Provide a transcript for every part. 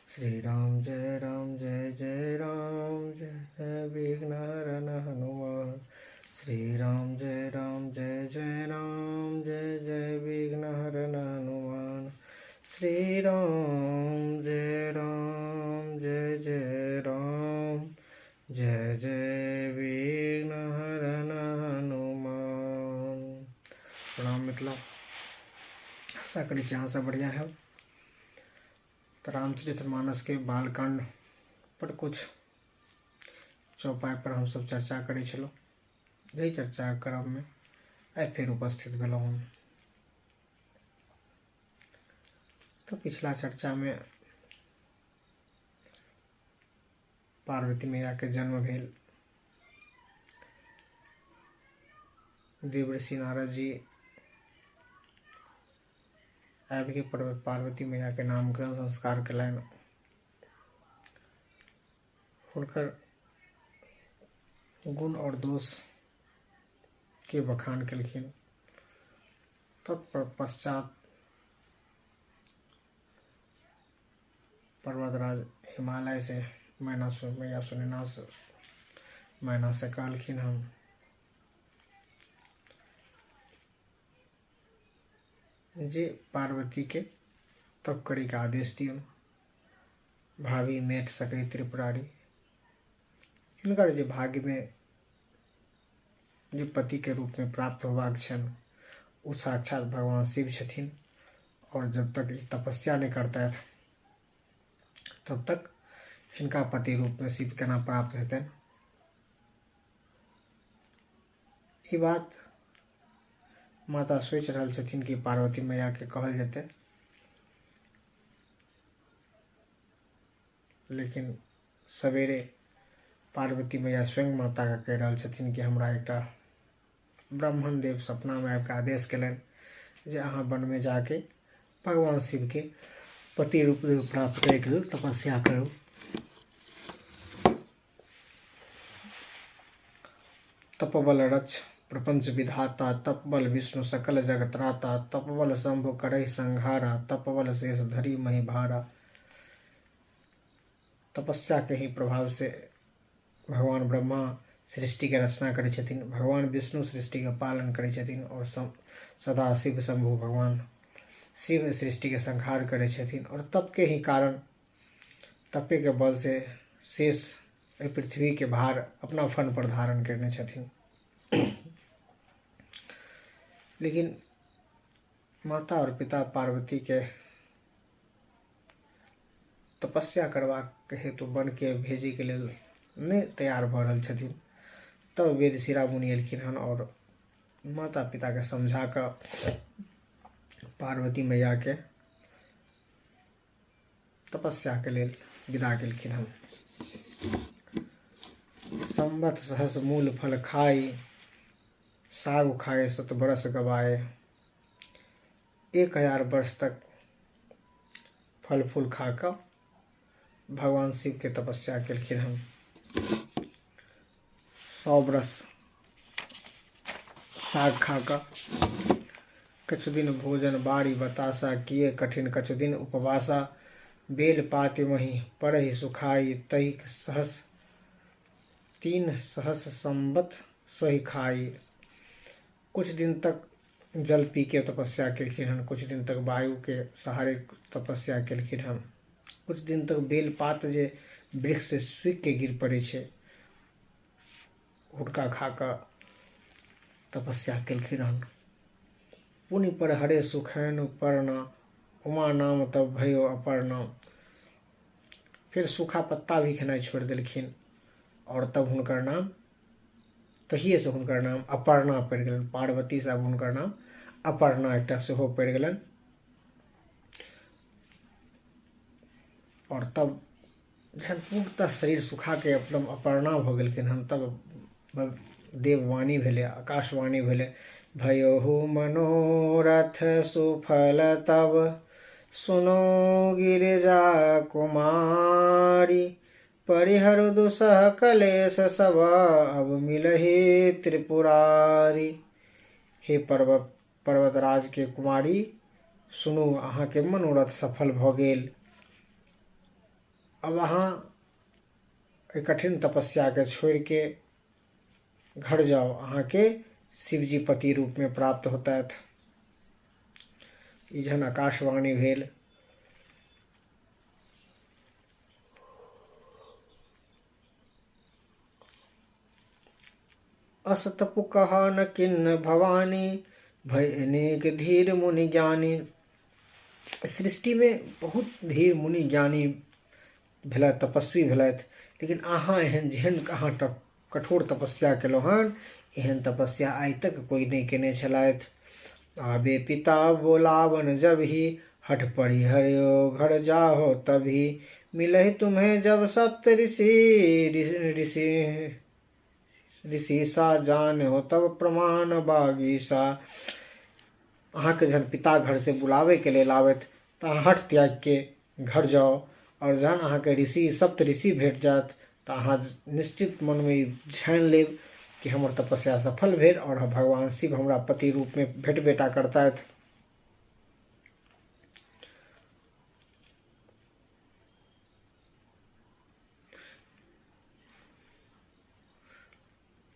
श्री राम जय राम जय जय राम जय विघ्न हरण हनुमान। श्री राम जय राम जय जय राम जय जय विघ्न हरण हनुमान। श्री राम जय राम जय जय राम जय जय विघ्न हरण हनुमान। प्रणाम मिथिला, आशा करै छी अहाँ सब बढ़िया है। तऽ रामचरितमानस के बालकांड पर कुछ चौपाई पर हमसब चर्चा करै छलहुँ। एहि चर्चा क्रममे आइ फेर उपस्थित भेलहुँ हम। तऽ पिछला चर्चामे पार्वती मैयाके जन्म भेल, देव ऋषि नारद जी आबिके पार्वती मैयाके नामकरण संस्कार केलनि। हुनकर गुण आओर दोषके बखान केलखिन। तत्पश्चात पर्वतराज हिमालय से मैना मैया सुनैना से मैना से कहलखिन हम जे पार्वतीके तप करैके आदेश दियौन, भावी मेट सकै त्रिपुरारी। हिनकर जे भाग्यमे जे पतिके रूपमे प्राप्त होबाक छनि ओ साक्षात भगवान शिव छथिन, आओर जब तक ई तपस्या नहि करतथि तब तक हिनका पति रूपमे शिव केना प्राप्त हेतनि। ई बात माता सोचि रहल छथिन कि पार्वती मैयाके कहल जेतै, लेकिन सवेरे पार्वती मैया स्वयं माताके कहि रहल छथिन कि हमरा एकटा ब्राह्मण देव सपनामे आबिके आदेश केलनि जे अहाँ वनमे जाके भगवान शिवके पति रूपमे प्राप्त करैके लेल तपस्या करू। तपबल रक्ष प्रपंच विधाता, तपबल विष्णु सकल जग त्राता, तपबल शंभु करहि संहारा, तपबल शेष धरि मही भारा। तपस्या के ही प्रभाव से भगवान ब्रह्मा सृष्टि के रचना करै छथिन, भगवान विष्णु सृष्टि के पालन करै छथिन, और सदा शिव शंभु भगवान शिव सृष्टि के संहार करै छथिन। और तप के ही कारण, तपे के बल से शेष एहि पृथ्वी के भार अपना फन पर धारण करने छथिन। लेकिन माता और पिता पार्वती के तपस्या करबाक हेतु वन के भेजै के लेल नहि तैयार भऽ रहल छथिन। तब वेद शिरा मुनि एलखिन हन और माता पिता के समझा कऽ पार्वती मैया के तपस्या के लेल विदा केलखिन हन। संवत सहस मूल फल खाई, साग खाए सत बरस गवाए। 1000 वर्ष तक फल फूल खा कऽ भगवान शिव के तपस्या केलखिन हन। 100 बरस साग खा कऽ कछु दिन भोजन बारी बतासा, किए कठिन कछु दिन उपवासा। बेल पाति मही परहि सुखाई, तहि सहस 3 सहस संवत सोहि खाई। कुछ दिन तक जल पी के तपस्या केलखिन हन, कुछ दिन तक वायु के सहारे तपस्या केलखिन हन, कुछ दिन तक बेलपात जे वृक्ष से सूखि के गिर पड़ै छै हुनका खा कऽ तपस्या केलखिन हन। पुण्य पर हरे सुखैन पर्णा, उमा नाम तब भयो अपर्णा। फिर सूखा पत्ता भी खेनाइ छोड़ि देलखिन और तब हुनकर नाम, तहिएसँ हुनकर नाम अपर्णा पड़ि गेलनि। पार्वतीसँ आब हुनकर नाम अपर्णा एकटा सेहो पड़ि गेलनि। और तब जखन पूर्णतः शरीर सुखाके एकदम अपर्णा भऽ गेलखिन हन तब देववाणी भेलै, आकाशवाणी भेलै, भयोहु मनोरथ सुफल तब सुनो गिरिजा कुमारी, परिहरु दुसह कलेश सब अब मिलहि त्रिपुरारी। हे पर्वतराज के कुमारी, सुनू, अहाँके मनोरथ सफल भऽ गेल। अब अहाँ एहि कठिन तपस्याके छोड़िके घर जाउ, अहाँके शिवजी पति रूपमे प्राप्त होतथि। ई जहन आकाशवाणी भेल अस तपु कहा न किन्न भवानी भय अनेक धीर मुनि ज्ञानी। सृष्टिमे बहुत धीर मुनि ज्ञानी भेलथि, तपस्वी भेलथि, लेकिन अहाँ एहन जेहन अहाँ कठोर तपस्या केलहुँ हन, एहन तपस्या आइ तक कोइ नहि केने छलथि। आबे पिता बोलावन जब ही हठ परिहर्यो घर जाहो तभी मिलहि तुम्हें जब सप्त ऋषि ऋषि ऋषि सा जान हो तब प्रमाण बागीसा। अहाँके जहन पिता घरसँ बुलाबैके लेल आबथि तऽ अहाँ हठ त्यागिके घर जाउ, आओर जहन अहाँके ऋषि सप्त ऋषि भेट जायत तऽ अहाँ निश्चित मनमे ई ठानि लेब कि हमर तपस्या सफल भेल आओर भगवान शिव हमरा पति रूपमे भेटबे टा करतथि।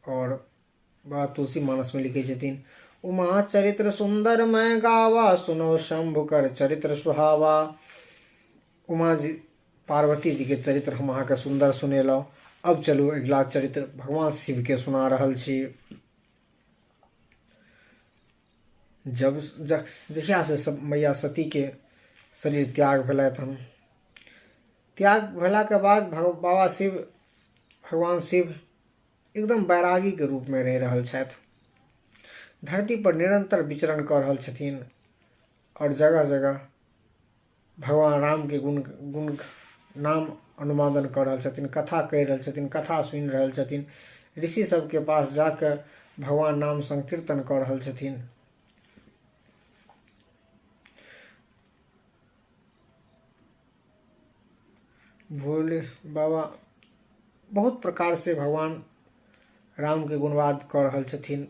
आओर बाबा तुलसी मानसमे लिखै छथिन, उमा चरित्र सुन्दर मैं गावा, सुनो शंभु कर चरित्र सुहावा। उमा जी पार्वती जीके चरित्र हम अहाँके सुन्दर सुनेलहुँ। अब चलू अगिला चरित्र भगवान शिवके सुना रहल छी। जब जहियासँ सब मैया सतीके शरीर त्याग भेलथि हन, त्याग भेलाके बाद बाबा शिव भगवान शिव एकदम बैरागीके रूपमे रहि रहल छथि, धरती पर निरन्तर विचरण कऽ रहल छथिन आओर जगह जगह भगवान रामके गुण गुण नाम अनुवादन कऽ रहल छथिन, कथा कहि रहल छथिन, कथा सुनि रहल छथिन, ऋषि सबके पास जाकऽ भगवान नाम संकीर्तन कऽ रहल छथिन। भोले बाबा बहुत प्रकार से भगवान रामके गुणवाद कऽ रहल छथिन।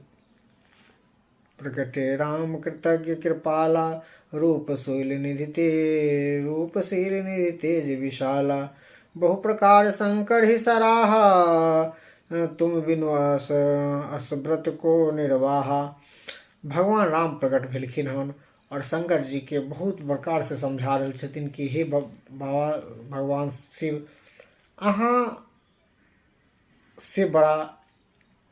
प्रकटे राम कृतज्ञ कृपाला, रूप शूल निधि ते रूप शील निधि तेज विशाला, बहु प्रकार शंकर ही सराहा, तुम बिनु अस असव्रत को निर्वाहा। भगवान राम प्रकट भेलखिन हन आओर शंकर जीके बहुत प्रकार से समझा रहल छथिन कि हे बाबा भगवान शिव, अहाँ से बड़ा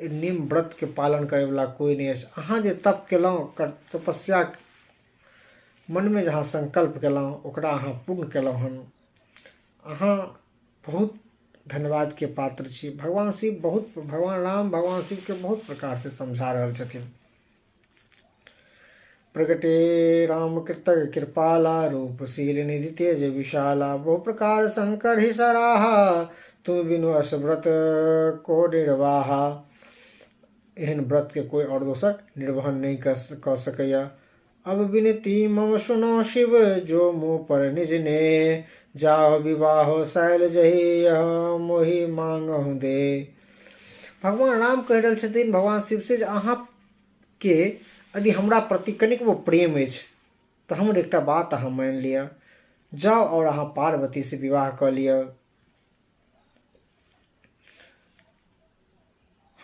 नियम व्रतके पालन करैवला कोइ नहि अछि। अहाँ जे तप केलहुँ, तपस्या मनमे जे अहाँ संकल्प केलहुँ ओकरा अहाँ पूर्ण केलहुँ हन, अहाँ बहुत धन्यवादके पात्र छी। भगवान शिव बहुत भगवान राम भगवान शिवके बहुत प्रकारसँ समझा रहल छथिन। प्रगटे राम कृतज्ञ कृपाला, रूप शील निधि तेज विशाला, बहु प्रकार शंकर ही सराहा, तुम बिनु असव्रत को निर्वाहा। एहन व्रत के कोई और दोसर निर्वहन नहीं कऽ सकैया। अब विनती मम सुनो शिव, जो मुँह पर निज ने, जाओ विवाहो शैल जही, यह मोहि मांगहु दे। भगवान राम कहि रहल छथिन भगवान शिव से जे अहाँ के यदि हमरा प्रति कनिकबो प्रेम अछि तऽ हमर एकटा बात अहाँ मानि लिअ, जाउ आओर अहाँ पार्वतीसँ विवाह कऽ लिअ।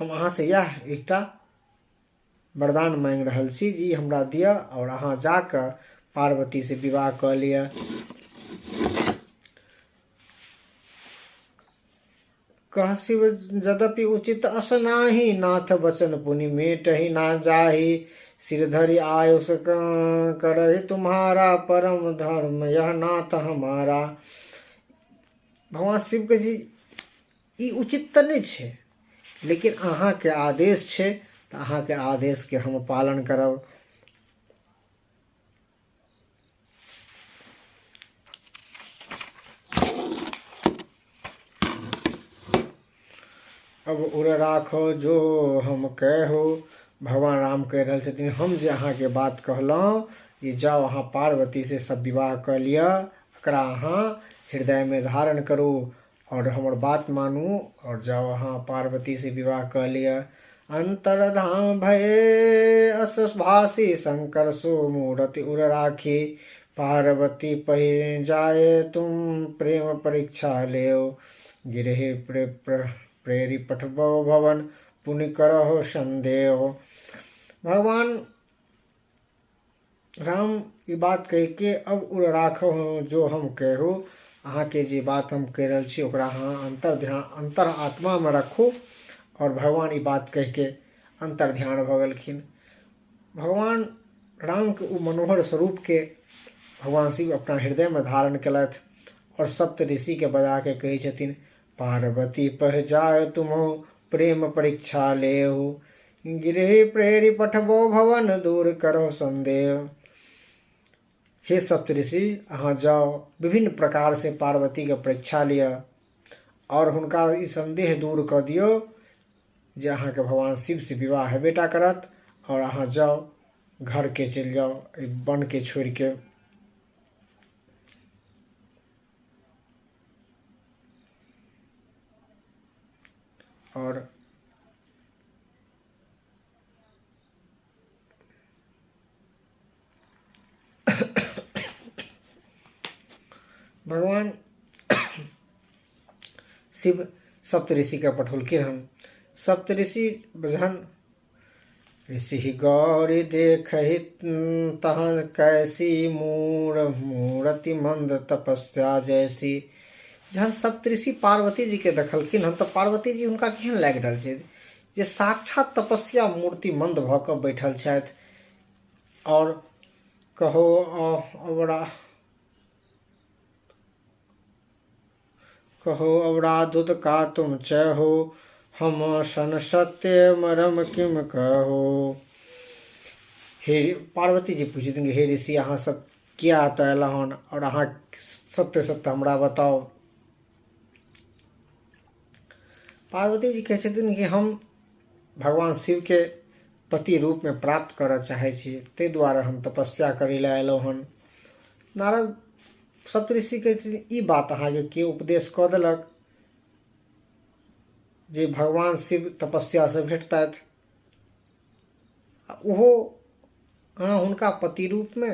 हम अहाँसँ इएह एकटा वरदान माँगि रहल छी जे ई हमरा दिअ आओर अहाँ जाकऽ पार्वतीसँ विवाह कऽ लिअ। कह शिव यद्यपि उचित अस नाही, नाथ वचन पुनि मेटहि ना जाहि, सिर धरि आयुष करहि तुम्हारा, परम धर्म यह नाथ हमारा। भगवान शिवके जी ई उचित तऽ नहि छै, लेकिन अहाँके आदेश छै तऽ अहाँके आदेशके हम पालन करब। अब उर राखो जो हम कहो, भगवान राम कहि रहल छथिन हम जे अहाँके बात कहलहुँ जे जाउ अहाँ पार्वतीसँ सब विवाह कऽ लिअ, एकरा अहाँ हृदयमे धारण करू आओर हमर बात मानू आओर जाउ अहाँ पार्वतीसँ विवाह कऽ लिअ। अंतर्धाम भये अस भासी, शंकर सो मूरति उर राखी, पार्वती पहि जाए तुम प्रेम परीक्षा लेओ, गिरह प्रेरी पठबो भवन पुनि करहो संदेह। भगवान राम ई बात कहिके अब उर राखो जो हम कहू, अहाँके जे बात हम कहि रहल छी ओकरा अहाँ अंतर ध्यान अंतर आत्मामे राखू। आओर भगवान ई बात कहिके अंतर ध्यान भऽ गेलखिन। भगवान रामके ओ मनोहर स्वरूपके भगवान शिव अपना हृदयमे धारण केलथि आओर सप्त ऋषिके बजाके कहै छथिन, पार्वती पह जाय तुमहो प्रेम परीक्षा लेहु, गृह प्रेरि पठबो भवन दूर करो संदेह। हे सप्तऋषि, अहाँ जाओ, विभिन्न प्रकार से पार्वती के परीक्षा लिअ और हुनका ई संदेह दूर कऽ दियौ जे अहाँके भगवान शिव से विवाह हेबेटा करत, और अहाँ जाओ घर के चलि जाओ, एहि वन के छोड़ि के। और भगवान शिव सप्तऋषिके पठौलखिन हन। सप्तऋषि जहन ऋषि गौरी देखहि तहन कैसी मूर मूरति मंद तपस्या जैसी। जहन सप्तऋषि पार्वती जी के देखलखिन हन तऽ पार्वती जी हुनका केहन लागि रहल छै जे साक्षात तपस्या मूर्ति मंद भऽ कऽ बैठल छथि। आओर कहो अवरा कहो अवराधुत का तुम चहो, हम सन सत्य मरम किम कहो। हे पार्वती जी पूछथिन हे ऋषि, अहाँ सब किया एतऽ अयलहुँ हन और अहाँ सत्य सत्य हमरा बताउ। पार्वती जी कहै छथिन कि हम भगवान शिव के पति रूप में प्राप्त करऽ चाहै छी, ताहि दुआरे हम तपस्या करै लए अयलहुँ हन। नारद सप्तऋषि कहै छथिन ई बात अहाँके के उपदेश कऽ देलक जे भगवान शिव तपस्या से भेटतथि, आ ओहो अहाँ हुनका पति रूपमे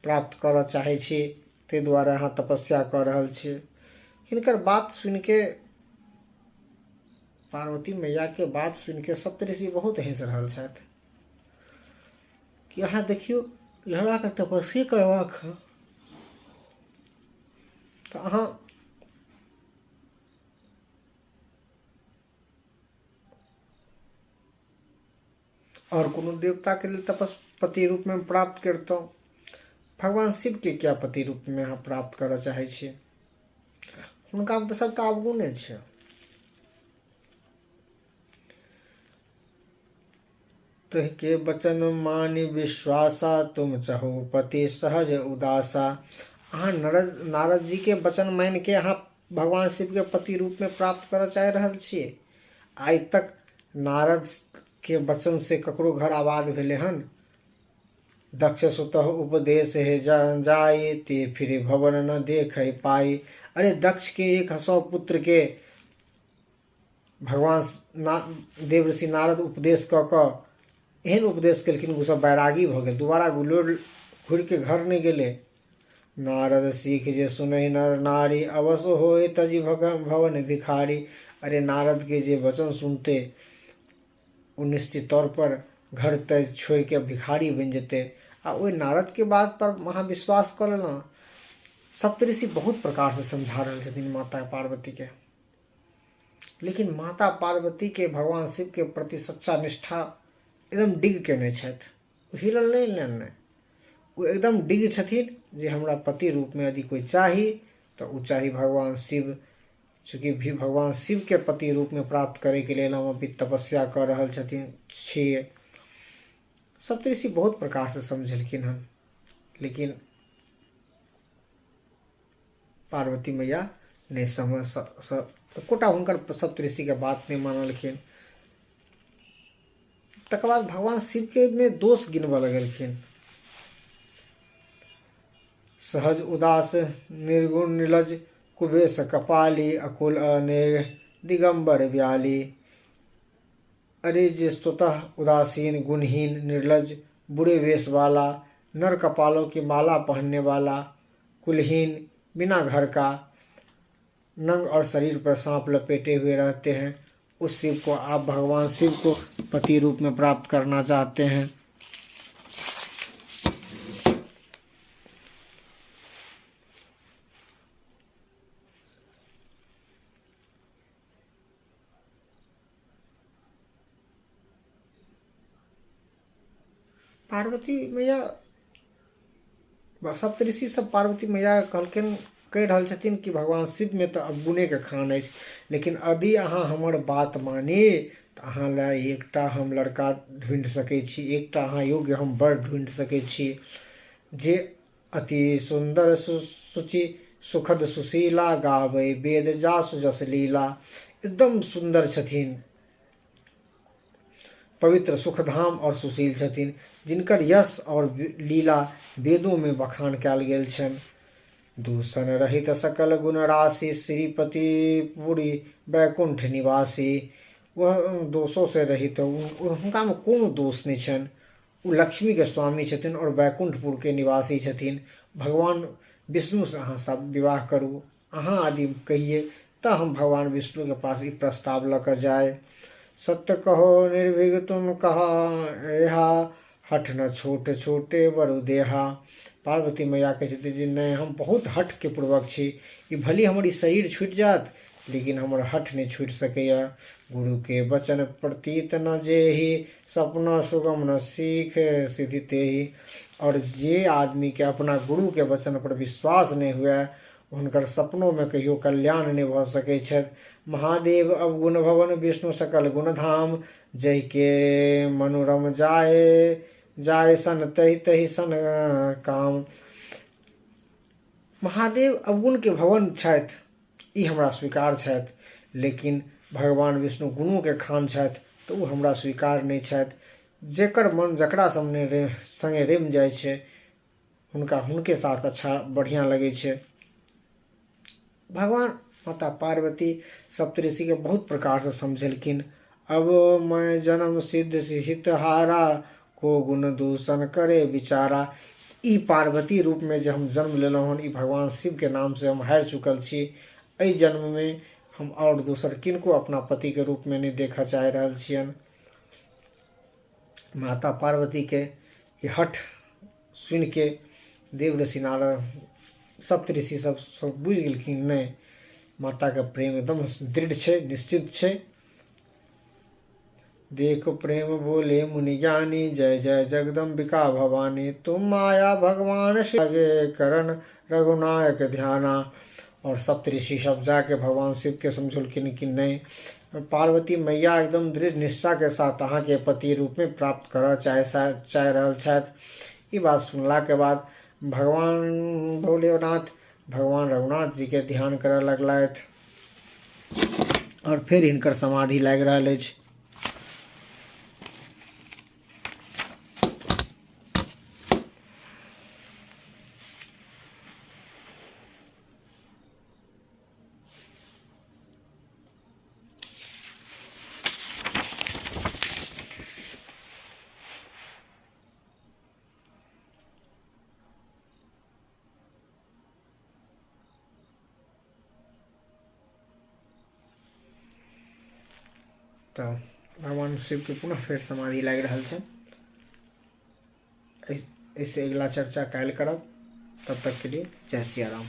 प्राप्त करऽ चाहै छी, ताहि दुआरे अहाँ तपस्या कऽ रहल छी। हिनकर बात सुनिके पार्वती मैयाके बात सुनिके सप्तऋषि बहुत हँसि रहल छथि कि अहाँ देखियौ लड़ाके तपस्ये करबाक है तऽ अहाँ आओर कोनो देवताके लेल तपस्पति रूपमे प्राप्त करितहुँ, भगवान शिवके किया पति रूपमे अहाँ प्राप्त करऽ चाहै छी? हुनकामे तऽ सबटा अवगुणे छै। तुहके वचन मानि विश्वासा, तुम चहो पति सहज उदासा। अहाँ नारद जी के वचन मानि के अहाँ भगवान शिव के पति रूप में प्राप्त करऽ चाहि रहल छियै। आइ तक नारद के वचन से ककरो घर आबाद भेलै हन? दक्ष सुतः उपदेश हे जाय, ते फिर भवन न देख पाई। अरे दक्ष के 100 पुत्र के भगवान देव ऋषि नारद उपदेश कऽ कऽ एहन उपदेश केलखिन ओ सब बैरागी भऽ गेल, दोबारा घुरिके घर नहि गेलै। नारद सीख जे सुनहि नर नारी, अवश्य होय तजि भवन भिखारी। अरे नारद के जे वचन सुनते ओ निश्चित तौर पर घर तज छोड़ि के भिखारी बनि जेतै, आ ओहि नारद के बात पर अहाँ विश्वास कऽ लेलहुँ। सप्तऋषि बहुत प्रकार से समझा रहल छथिन माता पार्वती के, लेकिन माता पार्वती के भगवान शिव के प्रति सच्चा निष्ठा एकदम डिग केने छथि, हिलल नहि लेने, ओ एकदम डिग छथिन जे हमरा पति रूपमे यदि कोइ चाही तऽ ओ चाही भगवान शिव। चूँकि भी भगवान शिव के पति रूपमे प्राप्त करैके लेल हम अभी तपस्या कऽ रहल छथिन छियै। सप्तऋषि बहुत प्रकारसँ समझेलखिन हन, लेकिन पार्वती मैया नहि समझ एकोटा हुनकर सप्तऋषिके बात नहि मानलखिन। तकर बाद भगवान शिवके मे दोष गिनबऽ लगलखिन। सहज उदास निर्गुण निर्लज कुबेश कपाली, अकुल अनेक दिगंबर व्याली। अरे जे स्वतः उदासीन गुणहीन निर्लज बुरे वेश वाला नर कपालों की माला पहनने वाला, कुलहीन, बिना घर का, नंग और शरीर पर सांप लपेटे हुए रहते हैं, उस शिव को आप भगवान शिव को पति रूप में प्राप्त करना चाहते हैं। पार्वती मैया, सप्तऋषि सब पार्वती मैया कहलखिन, कहि रहल छथिन कि भगवान शिवमे तऽ अवगुणेके खान अछि, लेकिन यदि अहाँ हमर बात मानी तऽ अहाँ लए एकटा हम लड़का ढूँढि सकै छी, एकटा अहाँ योग्य हम वर ढूँढि सकै छी, जे अति सुन्दर शुचि सुखद सुशीला गाबै वेद जासु जस लीला। एकदम सुन्दर छथिन, पवित्र सुखधाम आओर सुशील छथिन, जिनकर यश आओर लीला वेदोमे बखान कयल गेल छनि। दूषण रहित सकल गुण राशि श्रीपति पुरी वैकुंठ निवासी। वह दोषों से रहित, हुनकामे कोनो दोष नहि छनि। ओ लक्ष्मीके स्वामी छथिन आओर वैकुंठपुरके निवासी छथिन। भगवान विष्णुसँ अहाँ सब विवाह करू। अहाँ आदि कहिए तऽ हम भगवान विष्णुके पास ई प्रस्ताव लऽ कऽ जाय। सत्य कहो निर्भीक तुम कहा एहा, हठ न छोट छोटे बरु देहा। पार्वती मैया कहै छथिन जे नहि, हम बहुत हठके पूर्वक छी, ई भली हमर ई शरीर छूटि जायत लेकिन हमर हठ नहि छूटि सकैए। गुरुके वचन प्रतीत न जेहि, सपना सुगम न सीख सिद्धि तेहि। आओर जे आदमीके अपना गुरुके वचन पर विश्वास नहि हुए हुनकर सपनोमे कहियो कल्याण नहि भऽ सकै छथि। महादेव अवगुण भवन विष्णु सकल गुणधाम, जहिके मनोरम जाय जाय सन तहि तहि सन काम। महादेव अवगुणके भवन छथि ई हमरा स्वीकार छथि, लेकिन भगवान विष्णु गुणोके खान छथि तऽ ओ हमरा स्वीकार नहि छथि। जकर मन जकरा सामने सङ्गे रमि जाइ छै हुनका हुनके साथ अच्छा बढ़िआँ लगै छै। भगवान माता पार्वती सप्तऋषिके बहुत प्रकारसँ समझेलखिन। अब मैं जन्म सिद्ध हित हारा, को गुण दूषण करे विचारा। ई पार्वती रूपमे जे हम जन्म लेलहुँ हन, ई भगवान शिवके नामसँ हम हारि चुकल छी। एहि जन्ममे हम आओर दोसर किनको अपना पतिके रूपमे नहि देखऽ चाहि रहल छियनि। माता पार्वतीके ई हठ सुनिके देव ऋषि नारद सप्तऋषि सब सब बुझि गेलखिन, नहि, माताके प्रेम एकदम दृढ़ छै, निश्चित छै। देख प्रेम बोले मुनि ज्ञानी, जय जय जगदम्बिका भवानी। तुम माया भगवान लगे करण रघुनायक ध्याना। और सप्तऋषि सब जाके भगवान शिव के समझौलखिन कि नहि, पार्वती मैया एकदम दृढ़ निष्ठा के साथ अहाँके पति रूप में प्राप्त करऽ चाहि रहल छथि। ई बात सुनला के बाद भगवान भोलेनाथ भगवान रघुनाथ जी के ध्यान करऽ लगलथि और फेर हिनकर समाधि लागि रहल अछि। तऽ भगवान शिवके पुनः फेर समाधि लागि रहल छनि। एहिसँ अगिला चर्चा काल्हि करब, तब तकके लिए जय सिया राम।